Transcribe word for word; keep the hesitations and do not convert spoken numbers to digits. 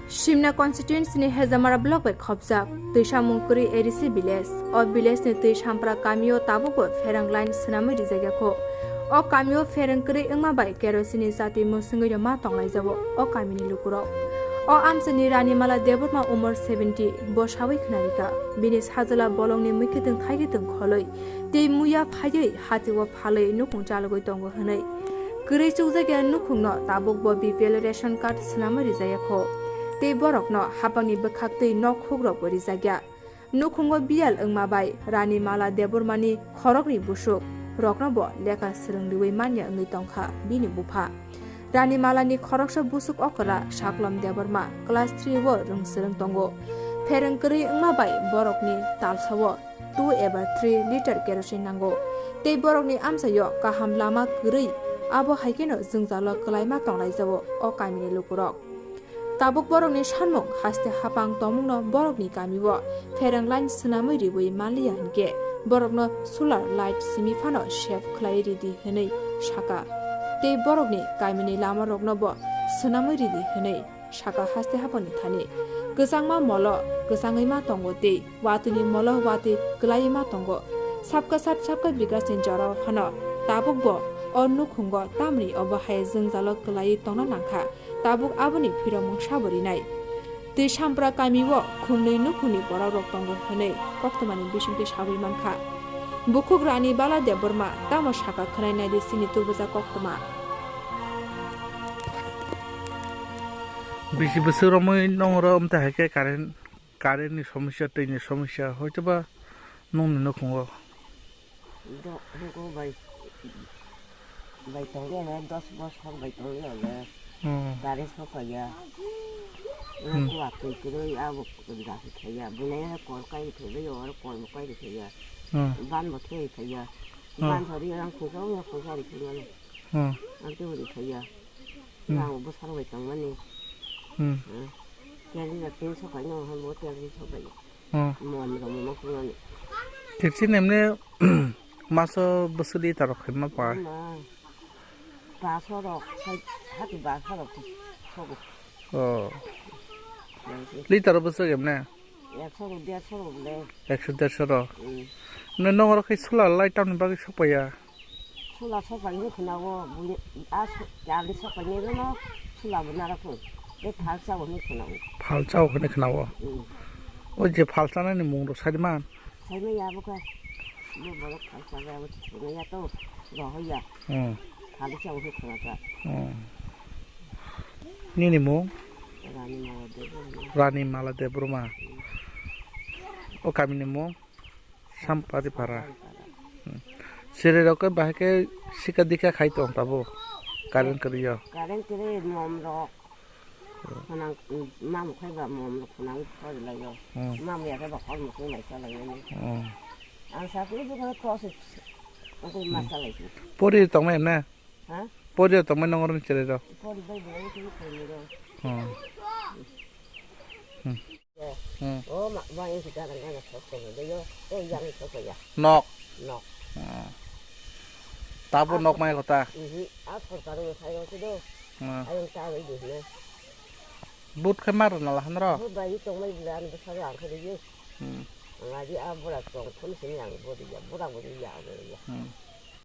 Simna constituency ni Hejamara block bai khopjak twi samung kwrwi A D C village. O village ni twi sampra kamio tabukbo pherang line swnamwi rijak ya kho. O kamio pherang kwrwi wngma bai kerosene ni chati mwswngwi rwma tonglaijao o kamini lukurok. O amchaini Ranimala Debbarma umor seventy bo sawi khwnarikha. Bini sajla bolongni mwkhitwng thaikitwng kholwi tei muya phaiwi hatio phalwi nukhung chalogwi tongo hwnwi. Kwrwi chukjakya nukhungno tabukbo B P L ration card swnamwi rijaya kho. Tei borokno hapangni bwkhaktwi nok hukrokbo rijakya. Nukhungo biyal wngma bai Ranimala Debbarmani khoroknwi busuk roknobo lekha swrwng riwi manya wngwi tongkha bini bupha. Ranimalani khoroksa busuk okra Saklom Debbarma class three o rwng swrwng tongo. Phereng kwrwi wngma bai borokni talsao two eba three liter kerosene nango. Tei borokni amchaio kaham lama kwrwi, abo hai kheno jwngjalo kwlaima tonglaijao o kamini lukurok. Tabuk borokni sanmung haste hapang tongmungno borokni kamio phereng line swnamwi riwi manliya hinkhe borokno solar light simi phano save khlai ridi hwnwi saka. Tei borokni kamini lamaroknobo swnamwi ridi hwnwi saka haste hapangni thani. Kwchangma molo kwchangwi ma tongo tei watwini molo watwi kwlaiwi ma tongo. Sabka sat sabka bikasni jorao phano tabukbo o nukhungo tamni obo hai jwngjalo kwlaiwi tongna nangkha. Tabuk aboni phiromung sabo rinai. Twi sampra kamio khungnwi nukhungni borokrok tongo hwnwi koktwmani bisingtwi sawi mankha. Bukhuk Ranimala Debbarma tamo saka khwnai naidi chini tubuja koktwma. Bisi bwswk romwi nongro wngte hai khe current, current ni somosya, twi ni somosya, hoitoba nongni nukhungo. Do-, do-, bai, bai tongo le, dos bosor bai tongo le. Hmm. Current sokaiya. Hmm. Kuwa twi kwrwi abo da thaiya. Bunai kol kai thaiya, oro kol bo kai thaiya. Hmm. Ban bo thai thaiya. Hmm. Ban thori ang khungsa, ang khungsa ri thaiya. Hmm. Ang twi ri thaiya. Hmm. Ang bosor bai tongmani. Hmm. Hmm. Kerja tin sokai no, han bo kerja sokai. Hmm. Mom rok mama kunani. Thik se nemne maso bwswk litre rok khaima pa? Ma. Baso rok, hai, hati baso rok sogo. Oh. Litre rok bwswk emne? Ekso rok, derso rok le. Ekso derso rok. Hmm. Ne nong rok khai solar light tamni bagwi sokpaiya? Chula sokphaini khwnao, buini, a so-, chali sokphaini rwno chula bo naraphung. Tei phalsa bo hinwi khwnao. Phalsa bo hinwi khwnao. Mm. O je phalsa nani mung rok sari man? Saimanya abo khe. Bo borok phalsa bai abo saimanya to rohoya. Mm. Phalsa bo hinwi khwnaka. Mm. Nini mung? Ranimala Debbarma. Ranimala Debbarma. Mm. O kamini mung? Sampari para. Hmm. Sere rok ke bahai ke sika dika khai tong tabo. Current kwrwi yo. Current kwrwi mom rok. Khwnang, mm, mam khai ba mom rok khwnang pori lai yo. Hmm. Mam ya ke ba khol mukhung lai cha lai yo. Hmm. Ang sa kri bu ko process. Ang ko ma cha lai. Pori tong mai na? Ha? Pori tong mai nong ron sere rok. Pori bai bai ko ko ni ro. Hmm. Hmm. Hmm. O ma, ma, yang kita kan kan sok sok de yo. Eh, yang sok ya. Nok. Nok. Hmm. Tabo nok mai kota. Mhm. A sorkar ni sai yo do. Hmm. Ayang ta wi de ne. But khai mar na la han ro. Bu bai tong mai bulan bu sa yang khai de yo. Hmm. Nga di a bura tong khun sin yang bu de ya. Bura bu de ya. Hmm.